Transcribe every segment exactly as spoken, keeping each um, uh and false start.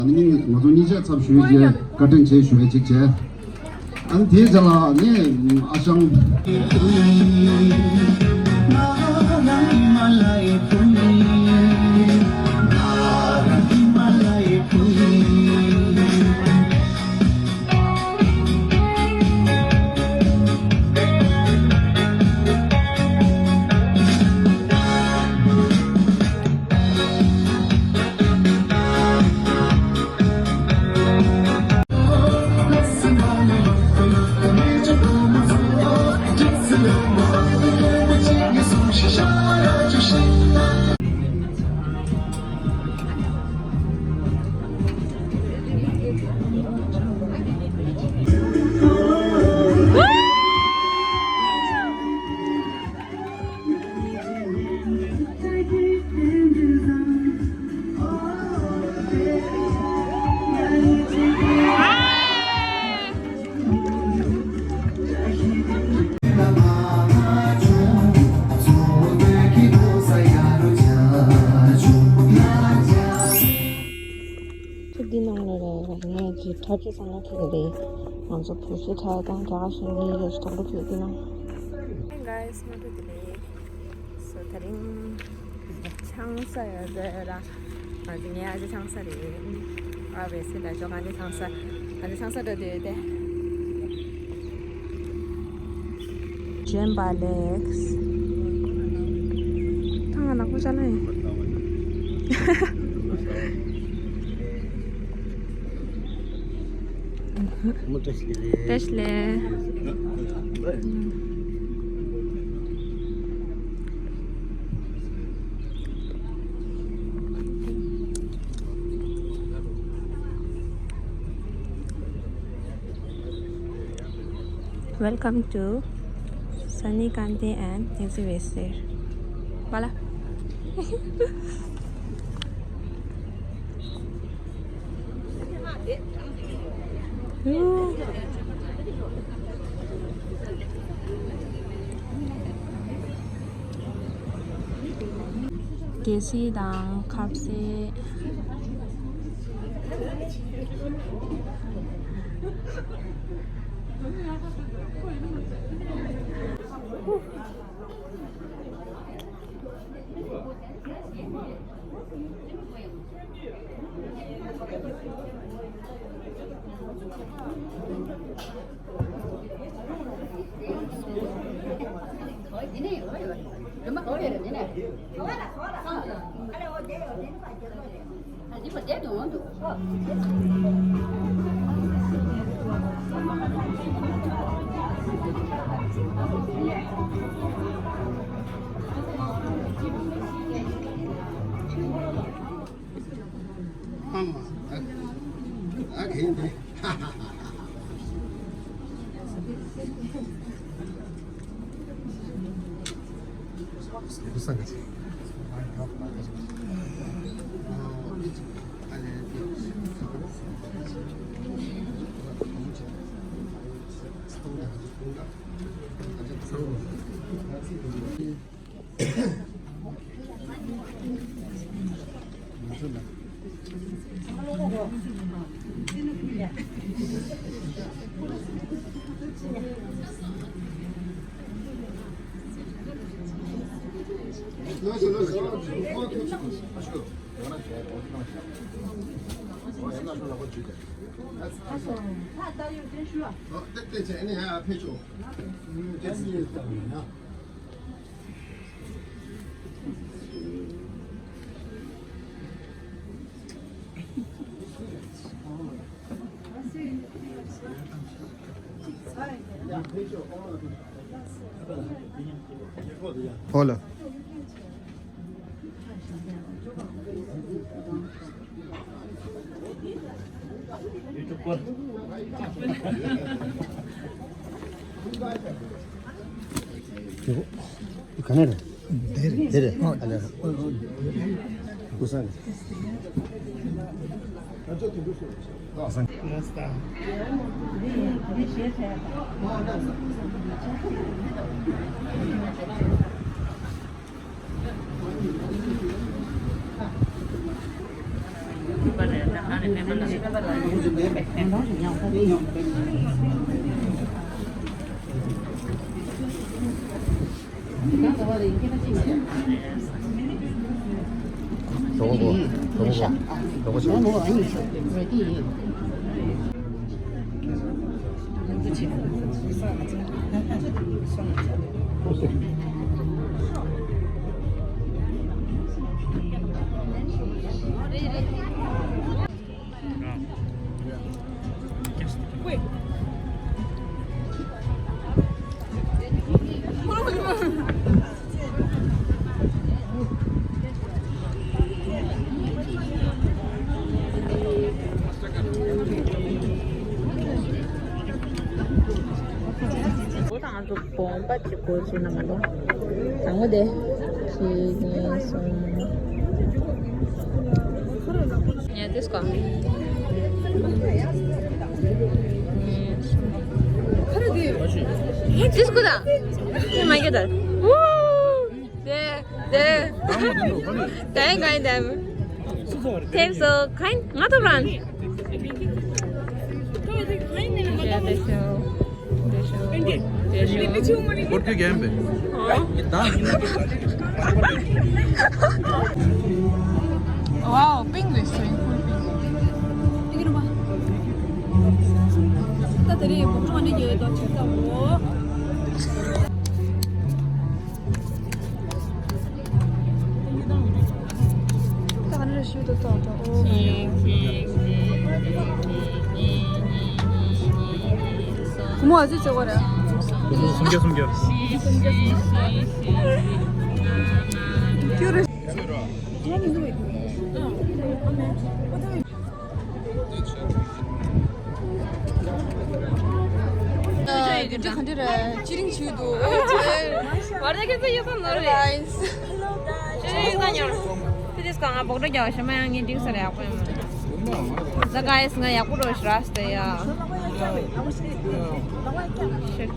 ང་ཚོ་གཉིས་ཆ་ཚབ་ཞུ་ཡས་ཀྱི་བཀའ་དྲིན་ཆེ་ཞུ་ཡས་གཅིག་བྱས། ཨ་ནི་དེའི་རྗེས་ལ་ངས་ཨ་ཞང་། ཚེ་འདི་ནང་ལ་རེད། ངས་ཀྱི་ཁྲ་ཅིག་སང་ལ་ཁེ་གི་རེད། ང་ཚོ་བོད་ཤི་ཁྲ་དང་རྒྱ་གར་ཤིང་གཉིས་ཡོད་ཐོག་ལུ་ཁེ་འདི་ནང་། Hey guys, ང་ཚོ་འདི་ནས་སོ་ད་རིང་ཆང་ས་ཡོད་རེད་ར། ང་ཚོ་ངའི་ཨ་ཅེ་ཆང་ས་རེད། ཨ་བེ་སེ་ད་ཅོ་ག་འདི་ཆང་ས། ང་ཚོ་ཆང་ས་འགྲོ་འདོད་དེ། ཇེམ་པ་ལེགས། ཐང་ང་ནག་པོ་ཅག་ལ་ཡིན། བཀྲ་ཤིས་བདེ་ལེགས། བཀྲ་ཤིས་བདེ་ལེགས། Welcome to Sunny Kanti and Nixie Wester. Bala. གལ་སྲིད་དང་ཁ་ཟས། ཧོ་ལ། ག་ནས་རེད། དེ་རེད། ཨ་ལས། ཀུ་སང་། བོང་པ་གཅིག་པོ་བྱས་ན་མ་གཏོགས། དང་པོ་དེ། གཅིག་གཉིས་གསུམ། ཉལ་ཏེ་སྐོར། ཏིས་ཀུ་དང་། ངས་མ་སྐྱེ་དར། ཝུ། དེ། དེ། དེ་གང་ཡིན་དེ། ཐེབས་སོ་གང་ཡིན་ང་ཐོབ་རང་། What do you game? Wow, pink is swimming pool pink. ད་དེ་རིང་བོགས་ཀྲོང་འདི་ཡོད་དོ་ཆུ་ཚ་འོ། ད་ག་ནས་ཞུ་དོ་ཏོ་ཏོ། ཁོ་མོ་ཨ་ཙི་ཙི་གོ་རེད། སུམ་བརྒྱ་སུམ་བརྒྱ། ཁྱོད་རེད། རྒྱུ་འབྲས་ག་འདྲ་རེད། ཅི་རིང་བྱུང་འདུག་བར་ཆ་ཁྱེད་ཚོ་ཡོད་ས་ནོར་རེད། ཅི་རིང་ཡོད་ས་ཉོར། དེ་དུས་སྐབས་ང་བོགས་འགྲོ་རྒྱག་ཞོ་མ་ཡང་ངས་འགྲིག་ས་རེད་ཡག་པོ་ཡོད་མ་རེད། ད་ག་ཡེ་སི་ང་ཡག་པོ་རོ་ཞི་ར་སྟེ་ཡ། Shit.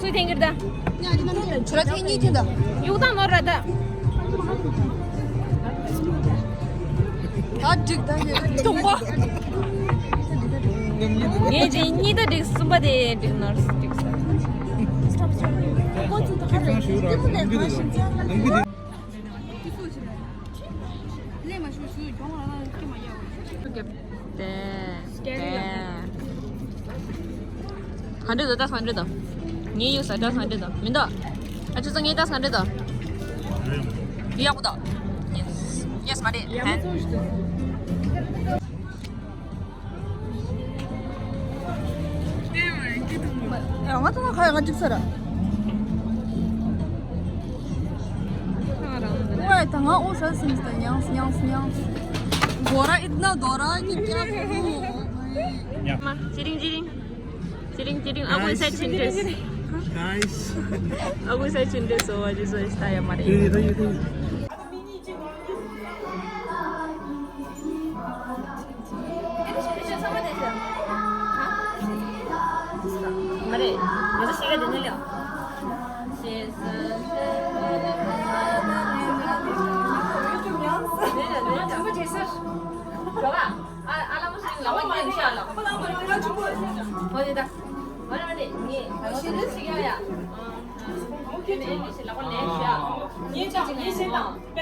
སུའི་ཐེངས་ཀྱི་ད། ཁྱོད་ར་ཐེངས་གཉིས་ཐེངས་ད། ཡུག་དང་ནོར་ར་ད། ད་འགྲིག་ད་ཡོད་དུང་པ། ངས་ཅི་གཉིས་ད་འགྲིག་གསུམ་པ་དེ་འགྲིག་ནོར་འགྲིག་ས། ཁོ་ཚོ་ད་ག་རེ་ལྟེ་མོ་ལས་གང་ཤེས་ཚེ། ལེ་མ་ཤོར་ཤུ་གྱོང་ར་ལ་སྐྱེ་མ་ཡག་དེ། དེ། ག་འདྲ་འདུག་ད་ག་འདྲ་འདུག་ངའི་ཡུལ་ས་ད་ག་འདྲ་འདུག་མི་འདུག་ཨ་ཅོ་ཚོ་ངའི་ད་ག་འདྲ་འདུག་ཡག་པོ་འདུག་ཡེ་སི། ཡེ་སི་མ་རེད། ཡ་ང་ཚོ་ང་ཁ་ཡ་ང་གཅིག་ས་ར། ཝེ་ད་ང་ཨོ་ས་སིམ་སྟེ་ཉངས་ཉངས་ཉངས། གོ་ར་ཨིད་ན་དོ་ར་ཉི་ཀྱ་གོ། ཅི་རིང་ཅི་རིང་། ཅི་རིང་ཅི་རིང་ཨ་ཁུ་ས་ཆིན་ཏེ། ཨ་ཁུ་ས་ཆིན་ཏེ་སོ་བ་ཅི་སོ་ཨིས་ད་ཡ་མ་རེད། མ་རེད། ང་ཚོ་ཤེས་ཀ་དེ་ནས་ལེགས། ཤེས་ཟེར། ཨ་ཨ་ལ་མོ་ཞིག་ལ་བ་ཉན་ཤ་ལ། ཨོ་དེ་ད། མ་རེད་མ་རེད་ངས་ཤེས་ནས་ཤེས་ཡ་ཡ། ཨོ་ཁྱོད་ནས་ཤེས་ལ་བ་ལེན་ཤ། ངས་ཅང་ངས་ཤེས་དང་།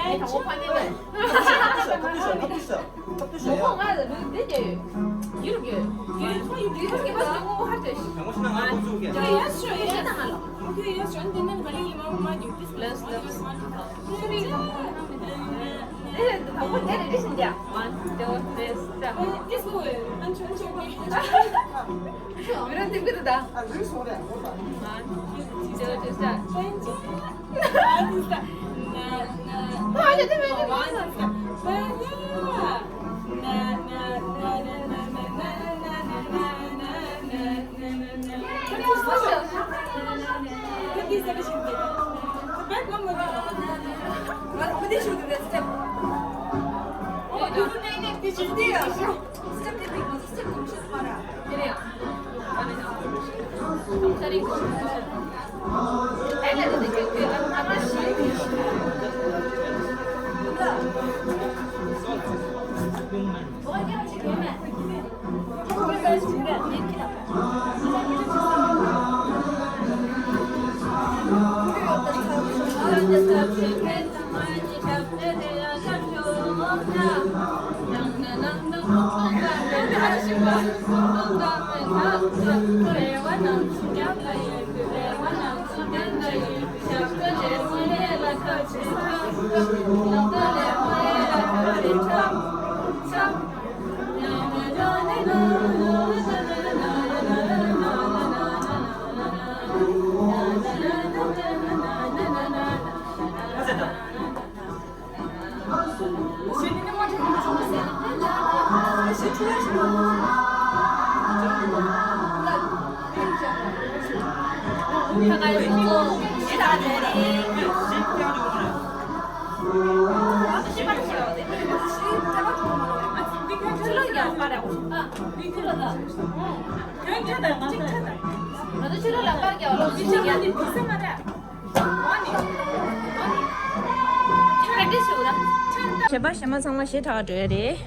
བྱས་པ་གཞས་མ་ཚང་མ་གཞས་གྲགས་འགྲོ་ཡ་རེད།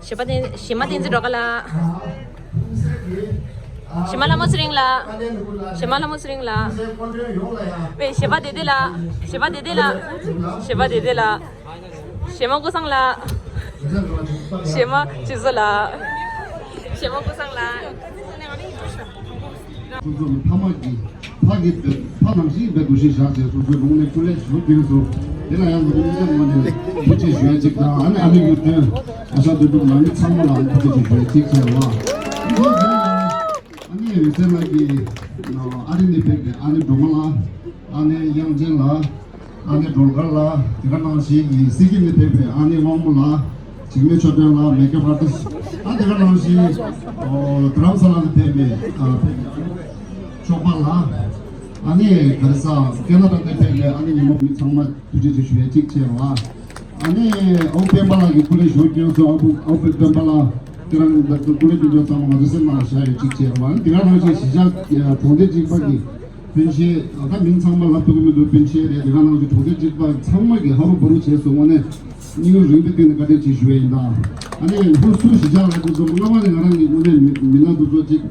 གཞས་པ་བསྟན་གཞས་མ་བསྟན་འཛིན་སྒྲོལ་དཀར་ལགས། གཞས་མ་ལྷ་མོ་ཚེ་རིང་ལགས། གཞས་མ་ལྷ་མོ་ཚེ་རིང་ལགས། བས་གཞས་པ་བདེ་བདེ་ལགས། གཞས་པ་བདེ་བདེ་ལགས། གཞས་པ་བདེ་བདེ་ལགས། གཞས་མ་ཀུན་བཟང་ལགས། གཞས་མ་ཆུ་བཟོ་ལགས། གཞས་མ་ཀུན་བཟང་ལགས། སོ་སོ་གི་ཕ་མ་གི་ཕ་གི་ཕ་ནང་བཞིན་པའི་འདུ་ཤེས་བཞག་བྱས་སོ་སོའི་ལུང་ནས་སྐུ་ལས་ཞུ་རྒྱུ་སོ། དེ་ལ་ཡང་ང་ཚོ་སྙིང་ཐག་ངོས་ནས་ཐུགས་རྗེ་ཞུ་ཡ་གཅིག་དང་ཨ་ནི་ཨ་མའི་ཡུལ་དོན་ཨ་ཤ་དོན་གྲུབ་ནང་མི་ཚང་མ་ལ་ཐུགས་རྗེ་ཞུ་ཡ་གཅིག་བྱས་པ། ཨ་ནི་འོད་ཟེར་ལགས་ཀྱི་ཨ་རི་ནས་ཕེབས་པའི་ཨ་ནི་སྒྲོལ་མ་ལགས། ཨ་ནེ་དབྱངས་ཅན་ལགས། ཨ་ནེ་སྒྲོལ་དཀར་ལགས། དེ་ག་ནང་བཞིན་གྱི་སི་ཀིམ་ནས་ཕེབས་པའི་ཨ་ནེ་དབང་མོ་ལགས། འཇིགས་མེད་ཆོས་སྒྲོན་ལགས། མེ་ཀབ་ཨར་ཊིསི། ཨ་དེ་ག་ནང་བཞིན་ཨོ་དྷ་རམ་ས་ལ་ནས་ཕེབས་པའི་ཨ་ཕེབས་པའི་ཨ་ནེ་ཤོག་པ་ལགས། ཨ་ནེ་ག་རེ་ཟ་ཁེ་ན་ཌ་ནས་ཕེབས་པའི་ཨ་ནེ་ཉི་མ་བུ་ཚང་མ་ཐུགས་རྗེ་ཆེ་ཞུ་ཡ་གཅིག་བྱས་ལགས། ཨ་ནེ་ཨོ་སྤེན་པ་ལགས་ཀྱི་སྐུ་ལས་ཞུ་སྐྱོན་སོ། ཨོ་སྤེན་པ་ལགས་དེ་རང་གི་སྐུ་ལས་སྐྱོན་སོ་ཚང་མ་ང་ཚོ་སེམས་ནང་བཞག་ཡོད་གཅིག་བྱས་ལགས། ཨ་ནེ་དེ་ག་ནང་བཞིན་གཞིས་ཆགས་གྲོང་སྡེ་གཅིག་པ་གི་སྤུན་མཆེད་ད་མིང་ཚང་མ་ལབ་ཐུབ་ཀྱི་མི་འདུག་སྤུན་མཆེད་རེད། དེ་ག་ནང་བཞིན་གྲོང་སྡེ་གཅིག་པ་ཚང་མ་གི་ཧ་རུ་བུ་རུ་བྱས་སོང་། དངོས་གནས་སྙིང་རུས་རིང་པོའི་སྟེང་ནས་བཀའ་དྲིན་ཆེ་ཞུ་ཡ་ཡིན་ད། ཨ་ནེ་ཧུར་སུར་གཞིས་ཆགས་ལ་སྐུ་གཟུགས་སྔ་མ་ནས་ང་རང་གི་དངོས་གནས་མི་མི་སྣ་འདུག་ཚོ་གཅིག་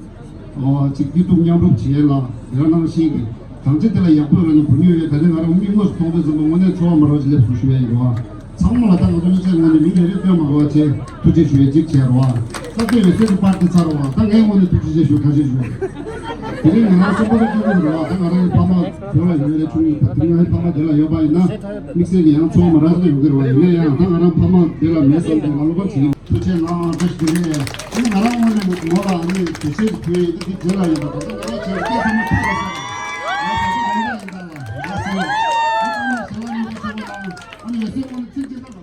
ཨོ་གཅིག་སྐྱིད་སྡུག་མཉམ་རུབ་བྱེད་ལ་དེ་ག་ནང་བཞིན་གྱི་གང་ཅི་དེ་ལ་ཡག་པོ་ར་ནས་བུ་ཉོས་ཡོད། ད་ནི་ང་རང་མིག་ངོས་སུ་མཐོང་དུས་ཙམ་པ་དངོས་གནས་ཚོར་བ་མ་རོ་ཞིག་སླེབས་སོང་ཞུ་ཡ་ཡིན་བ། ཚང་མ་ལ་ད་ང་ཚོ་མི་ཚེ་ངོས་ནས་མིང་རེ་རེ་བཏོན་མ་དགོས་པ་བྱས་ཐུགས་རྗེ་ཞུ་ཡ་གཅིག་བྱས་རོགས། ད་ལྟོས་ནས་སེམས་པར་དེ་ཚར་བ་ད་ངའི་ངོས་ནས་ཐུགས་རྗེ་ཆེ་ཞུ་ཁ་ཤས་ཞུ། དེ་རིང་ང་རང་སེམས་པ་ད་སྐྱིད་པོ་རེད་བ། ད་ང་རང་གི་ཕ་མ་བོད་ལ་ཡོད་རེད་ཆུང་ཡིན་པ་དེ་ང་ཡི་ཕ་མ་དེ་ལ་ཡོད་པ་ཡིན་ན་དམིགས་བསལ་གྱི་ཡང་ཚོར་བ་མ་རག་ས་ཡོང་གི་རེད་བ། ཡིན་ན་ཡང་ད་ང་རང་ཕ་མ་དེ་ལ་མེད་བསམ་སྟེ་ང་བློ་ཕམ་བྱེད་ཀྱི། ཐུགས་རྗེ་གནང་། བཀྲ་ཤིས་བདེ་ལེགས། ཨ་ནི་ང་རང་ངོས་ནས་མོ་ལ་ཨ་ནི་དེ་ཤེས་ཀྱི་ཡོད། ད་དེ་རྗེས་ལ་ཡིན་པ་ད་ལྟ་ང་རང་བྱས་སྐད་ཆ་མ་ཐུག་པ་ས་ང་ད་ལྟ་ཡིན་ད་ལ་ང་ཟེར་ཨ་ནི་ང་ཟེར་ཨ་ནི་ཡོད་སེམས་ངོས་ནས་ཐུགས་རྗེ་གནང་།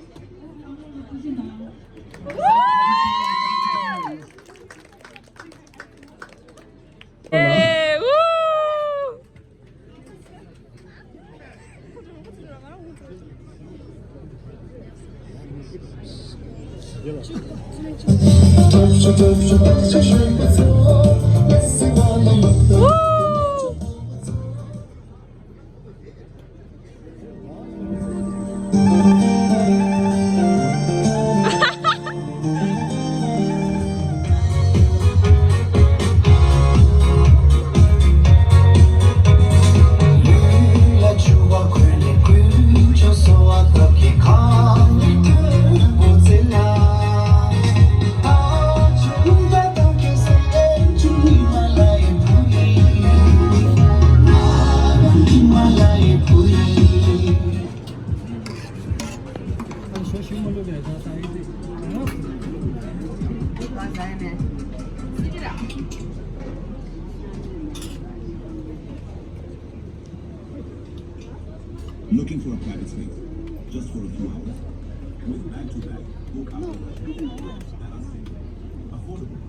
Looking for a private space just for a few hours? With bag to bag, go after that. Affordable.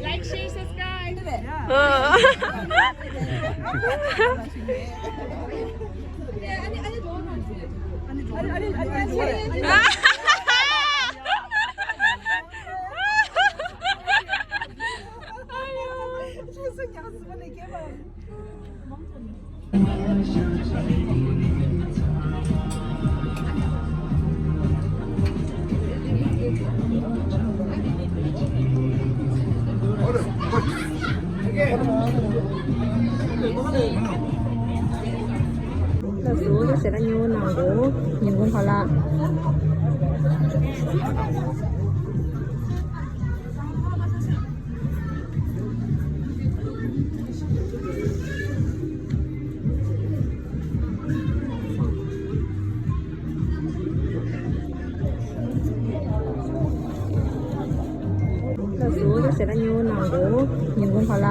Like, share, subscribe. ལགས་སོ། ད་ཟེར་ན་སྨྱོ་གནང་དགོས། ཉིན་གུང་ཁ་ལག་ལགས་སོ། ད་ཟེར་ན་སྨྱོ་གནང་དགོས། ཉིན་གུང་ཁ་ལག་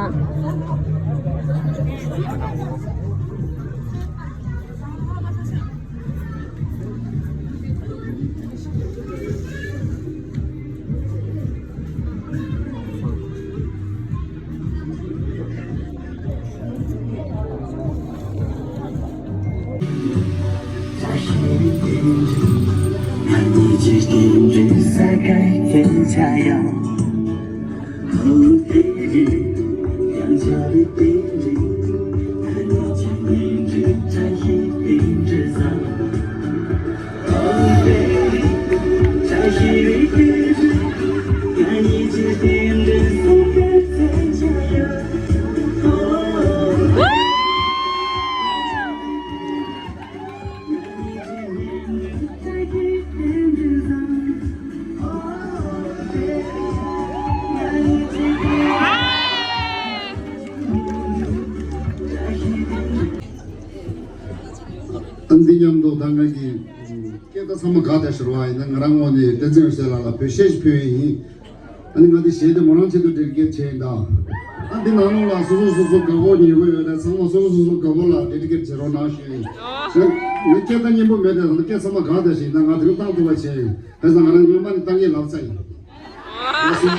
ཨ་འདི་མཉམ་དུ་ད་ང་གི་སྐད་བརྡ་ཚང་མ་དགའ་བསྡད་ཤོར་བ་ཡིན་ན། ང་རང་ངོས་ནས་བསྟན་འཛིན་འོད་ཟེར་ལགས་ལ་འབུལ་བཤད་ཞིག་ཕུལ་ཡས་ཡིན། ཨ་ནི་ང་འདི་གཞས་དེ་མོ་རང་ཆེད་དུ་ཌེ་ཌི་ཀེཊ་བྱས་ཡིན་ད། ཨ་འདི་ནང་ལོགས་ལ་སོ་སོ་སོ་སོ་དགའ་པོ་ཉེ་པོ་ཡོད་ན་ཚང་མ་སོ་སོ་སོ་སོ་དགའ་པོ་ལ་ཌེ་ཌི་ཀེཊ་བྱེད་རོགས་གནང་ཞུ་ཡིན། ང་སྐད་བརྡ་སྙན་པོ་མེད་དེ་ད་སྐད་ཚང་མ་དགའ་བསྡད་ཤིག་ན་ང་དེ་རིང་བཏང་ཐུབ་པ་བྱས་ཡིན། བྱས་ཙང་ང་རང་སྔོན་མ་ནས་བཏང་གི་ལབ་ཚར་ཡིན། ལགས་སོ།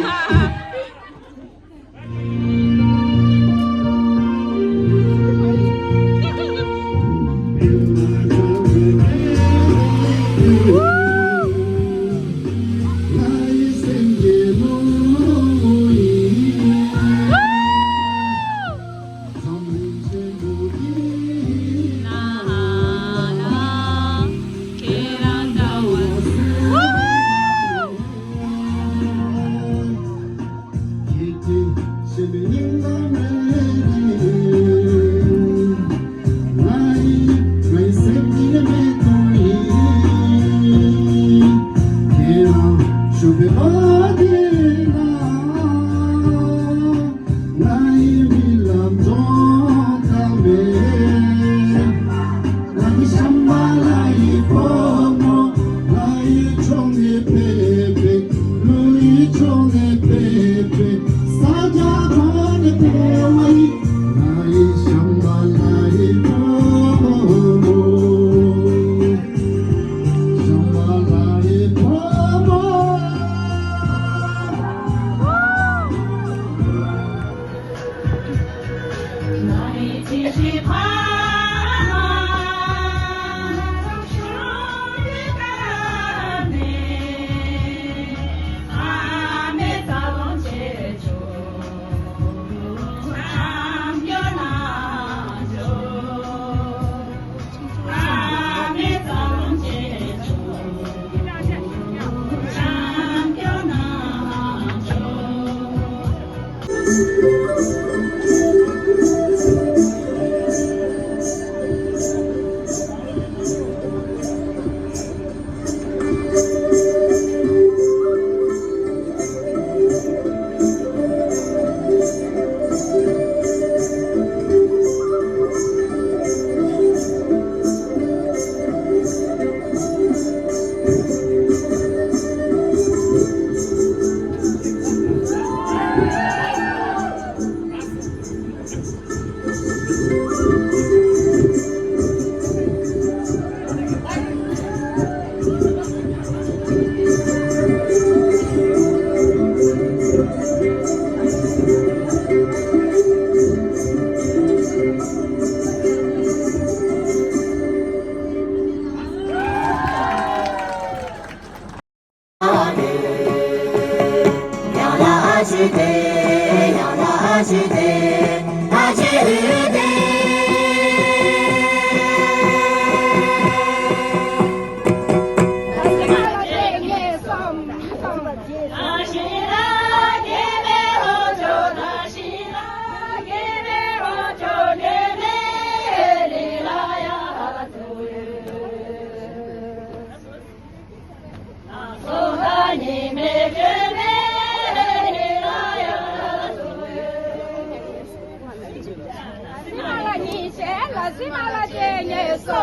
ཉིན་ཤས་ལ་སི་མ་ལ་ཅེ་ཉེ་སོ།